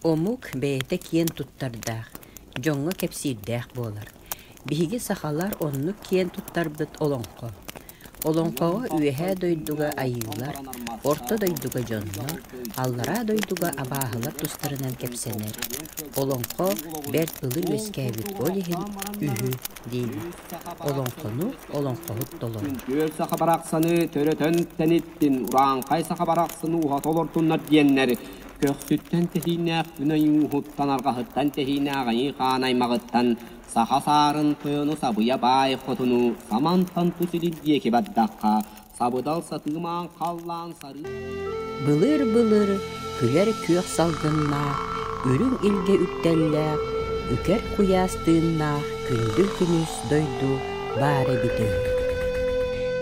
Омук бэйэтэ киэн туттардаах, дьоҥҥо кэпсиирдээх буолар. Биһиги сахалар оннук киэн туттарбыт олоҥхо. Олоҥхоҕо Үөһээ дойдуга айыылар, Орто дойдуга дьоннор, Аллараа дойдуга абааһылар тустарынан кэпсэнэр. Олоҥхо бэрт былыр үөскээбит, ол иһин үһү диибит. Олоҥхону олоҥхоһут толорор. Күөл саха барахсаны төрөтөн тэниттин, урааҥхай саха барахсаны уһата олортуннар диэннэр көхсүттэн тэһииннээх күн айууһуттан, арҕаһыттан тэһииннээх айыы хаан аймаҕыттан саха саарын тойону сабыйа баай хотуну самантан тус илин диэки бардахха, сабыдал сатыымаан халлаан сарыы Былыр-былыр күлэр күөх салгыннаах, үрүҥ илгэ үктэллээх, үкэр куйаас тыыннаах күндүл күнүс дойду баар эбитэ үһү.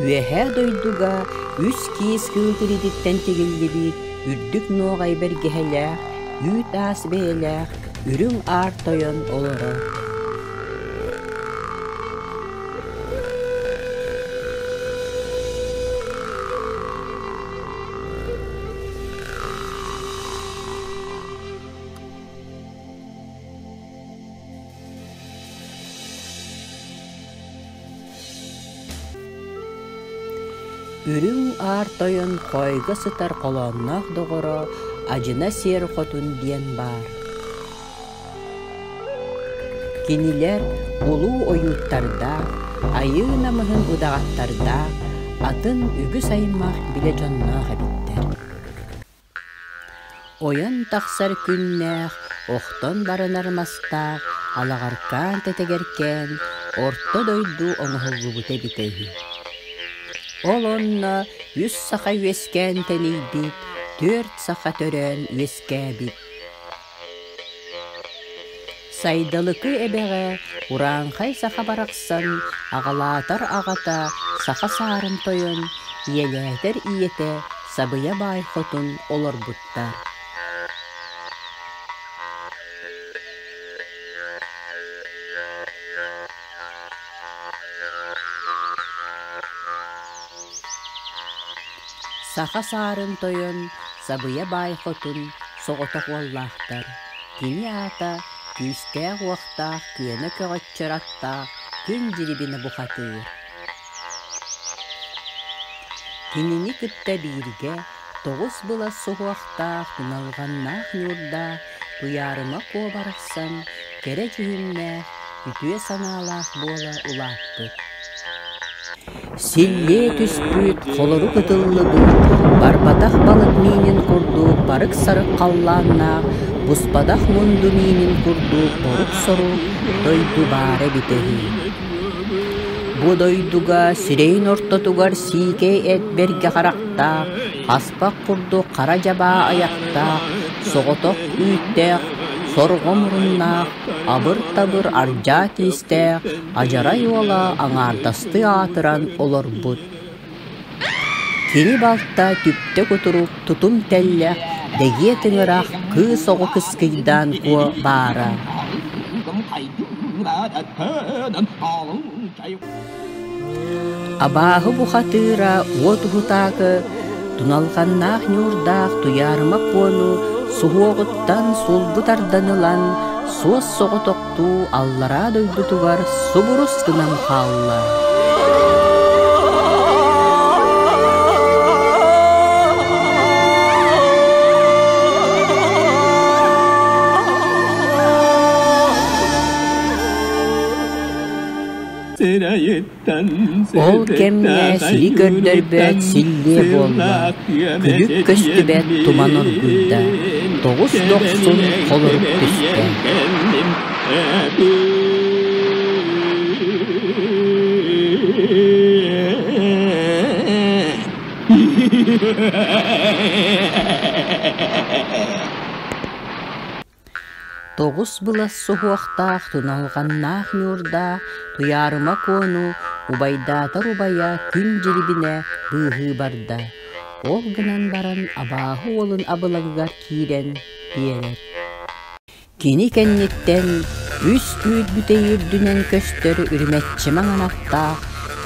Үөһээ дойдуга үс киис кыыл тириититтэн тигиллибит үрдүк нуоҕай бэргэһэлээх, үүт-аас бэйэлээх үрүҥ аар тойон олорор. Үрүҥ Аар Тойон хоойго сытар холоонноох доҕоро Адьына Сиэр Хотун диэн баар. Кинилэр улуу ойууттардаах, айыы намыһын удаҕаттардаах, атын үгүс аймах билэ дьонноох эбиттэр. Ойон тахсар күннээх, охтон барынар мастаах, алаҕаркаан тэтэгэркээн орто дойду оҥоһуллубута эбитэ үһү. Ол онно үс саха үөскээн тэнийбит, түөрт саха төрөөн үөскээбит. Сайдалыкы эбэҕэ урааҥхай саха барахсан аҕалаатар аҕата саха саарын тойон, ийэлээтэр ийэтэ Сабыйа Баай Хотун олорбуттар. Саха саарын тойон Сабыйа Баай Хотун соҕотох уоллаахтар. Кини аата күүстээх-уохтаах күөнэ көҕөччөр аттаах Күн Дьирибинэ бухатыыр. Кинини кытта бииргэ тоҕус былас суһуохтаах туналҕаннаах ньуурдаах Туйаарыма Куо барахсан кэрэ дьүһүннээх, үтүө санаалаах буола улааппыт. Силлиэ түспүт, холорук ытыллыбыт, барбатах балык миинин курдук барык-сарык халлааннаах, буспатах мунду миинин курдук борук-сорук дойду баара эбитэ үһү. Бу дойдуга сирэйин ортотугар сиикэй эт бэргэ харахтаах, хаспах курдук хара дьабаа айахтаах, соҕотох үүттээх, сорҕо муруннаах, абыр-табыр ардьаа тиистээх Адьарай уола аҥаардастыы аатыран олорбут. Кини балта түптэ кутурук тутум тэллэх, дэгиэ тыҥырах кыыс оҕо кыскыйдаан куо баара. Абааһы бухатыыра уот уһутаакы туналҕаннаах ньуурдаах Туйаарыма Куону суһуоҕуттан сулбу тардан ылан суос соҕотохтуу аллараа дойдутугар субурус гынан хаалла. Ол кэмҥэ сири көрдөрбөт силлиэ буолла, күлүк көстүбэт туман оргуйда, тоҕус дохсун холорук түстэ. Тоҕус былас суһуохтаах туналҕаннаах ньуурдаах Туйаарыма Куону убайдаатар убайа Күн Дьирибинэ быыһыы барда. Ол гынан баран абааһы уолун абылаҥыгар киирэн биэрэр. Кини кэнниттэн үс үүт бүтэй үрдүнэн көстөр үрүмэччи маҥан аттаах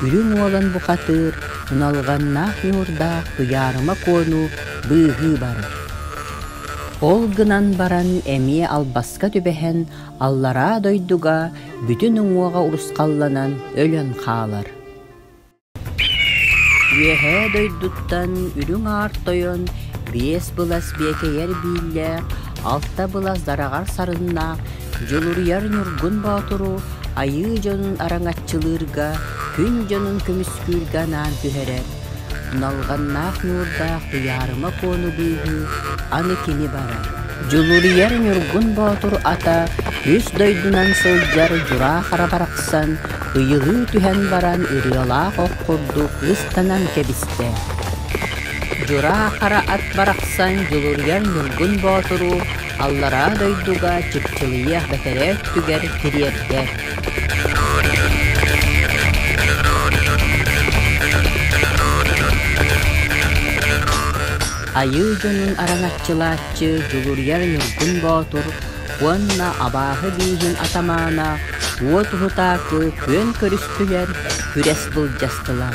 үрүҥ уолан бухатыыр туналҕаннаах ньуурдаах Туйаарыма Куону быыһыы барар. Ол гынан баран эмиэ албаска түбэһэн аллараа дойдуга бүтүн уҥуоҕа урусхалланан өлөн хаалар. Үөһээ дойдуттан Үрүҥ Аар Тойон биэс былас биэкэйэр бииллээх, алта былас дараҕар сарыннаах Дьулуруйар Ньургун Боотуру айыы дьонун араҥаччылыырга, күн дьонун көмүскүүргэ анаан түһэрэр. Налҕаннаах ньуурдаах Туйаарыма Куону быыһыы аны кини барар. Дьулуруйар Ньургун Боотур ата үс дойдунан сылдьар Дьураа Хара барахсан ыйылыы түһэн баран ырыалаах ох курдук ыстанан кэбистэ. Дьураа Хара ат барахсан Дьулуруйар Ньургун Боотуру аллараа дойдуга чыпчылыйыах бэтэрээ өттүгэр тириэрдэр. Айыы дьонун араҥаччылааччы Дьулуруйар Ньургун Боотур уонна абааһы бииһин атамаана Уот Уһутаакы күөн көрүстүлэр, күрэс былдьастылар.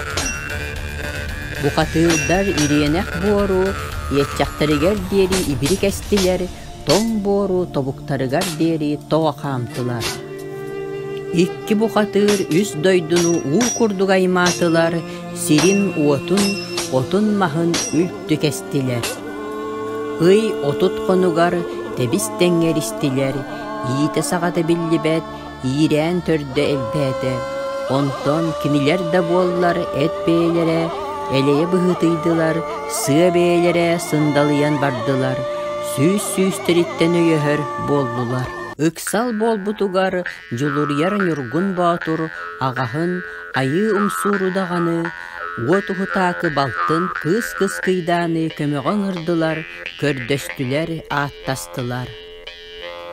Бухатыырдар ириэнэх буору иэччэхтэригэр диэри ибири кэстилэр, тоҥ буору тобуктарыгар диэри тоҕо хаамтылар. Икки бухатыыр үс дойдуну уу курдук аймаатылар, сирин-уотун, отун-маһын үлтү кэстилэр. Ый 30 хонугар тэбис-тэҥҥэ эристилэр, иитэ-саҕата биллибэт, иирээн төрдө элбээтэ. Онтон кинилэр да буоллар эт бэйэлэрэ элэйэ быһыытыйдылар, сыа бэйэлэрэ сындалыйан бардылар, сүүс-сүүстэриттэн өйөһөр буоллулар. Ыксал буолбутугар Дьулуруйар Ньургун Боотур аҕаһын Айыы Умсууру даҕаны, Уот Уһутаакы балтын Кыыс Кыскыйдааны көмөҕө ыҥырдылар, көрдөстүлэр, ааттастылар.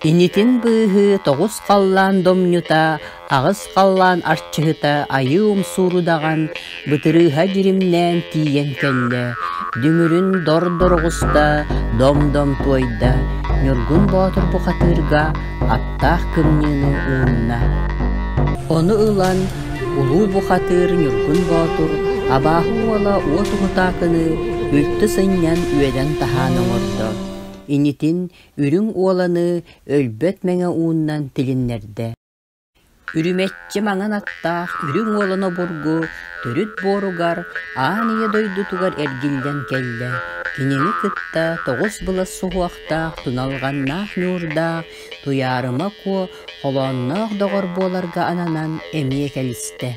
Инитин быыһыы тоҕус халлаан домньута, аҕыс халлаан арчыһыта Айыы Умсууру даҕан бытырыыһа дьиримнээн тиийэн кэллэ, дүҥүрүн дор-дор оҕуста, дом-дом туойда, Ньургун Боотур бухатыырга аттаах кымньыыны уунна. Ону ылан улуу бухатыыр Ньургун Боотур абааһы уола Уот Уһутаакыны үлтү сынньан үөдэн таһаан оҥордо. Инитин үрүҥ уоланы өлбөт мэҥэ ууннан тилиннэрдэ. Үрүмэччи маҥан аттаах үрүҥ уолан обургу төрүт буоругар аан ийэ дойдутугар эргиллэн кэллэ. Кинини кытта тоҕус былас суһуохтаах туналҕаннаах ньуурдаах Туйаарыма Куо холоонноох доҕор буоларга ананан эмиэ кэлистэ.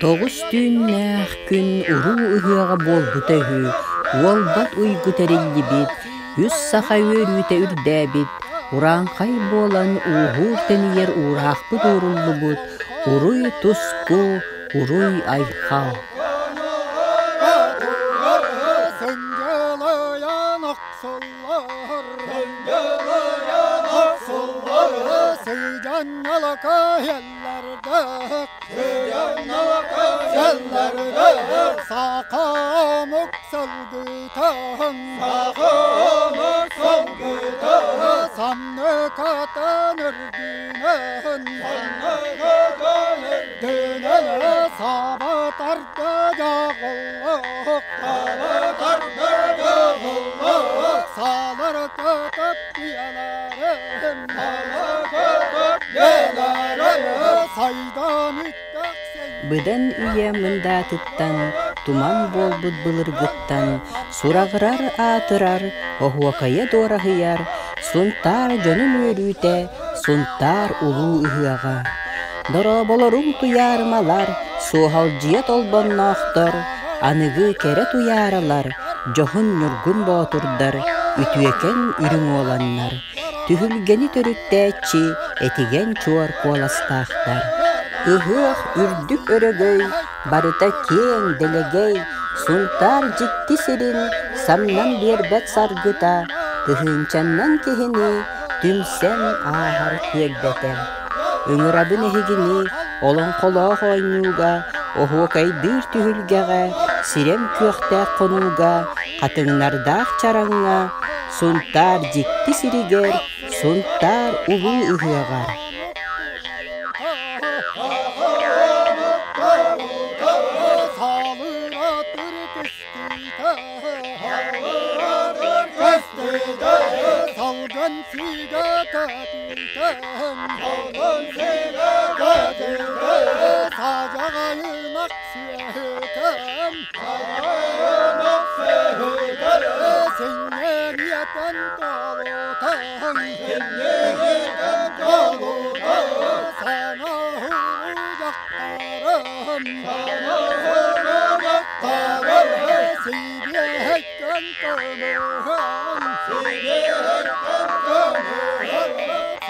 Тоҕус түүннээх күн уруу ыһыаҕа буолбута үһү, уолбат уйгу тэриллибит, үс саха үөрүүтэ үрдээбит, урааҥхай буолан ууһуур-тэнийэр уураахпыт ууруллубут, уруй-туску, уруй-айхал. Быдан үйэ мындаатыттан, туман буолбут былыргыттан сураҕырар аатырар, оһуокайа дуораһыйар, Сунтаар дьонун үөрүүтэ, Сунтаар улуу ыһыаҕа. Дорооболоруҥ туйаарымалар, суоһалдьыйа толбонноохтор, аныгы кэрэ туйааралар, дьоһун ньургун боотурдар, үтүөкэн үрүҥ уоланнар, түһүлгэни төрүттээччи этигэн чуор куоластаахтар. Ыһыах үрдүк өрөгөй, барыта киэҥ дэлэгэй, Сунтаар дьикти сирин самнан биэрбэт саргыта, тыһыынчаннан киһини түмсэн ааһар түөлбэтэ. Ыҥырабын эһигини олоҥхолоох оонньууга, оһуокайдыыр түһүлгэҕэ, сирэм күөхтээх хонууга, хатыҥнардаах чараҥҥа, Сунтаар дьикти сиригэр, Сунтаар улуу ыһыаҕар. Салгын сигэ көтүтэн, салгын сигэ көтүтэн, саадьаҕайынах сүөһүтэн, саадьаҕайынах сүөһүтэн, синньэриэтэн толутан, синньэриэтэн толутан, сана уһуру дьахтарым, сана уһуру дьахтарым, сибиэһэйкэн көмөһөн, сибиэһэйкэн көмөһөн.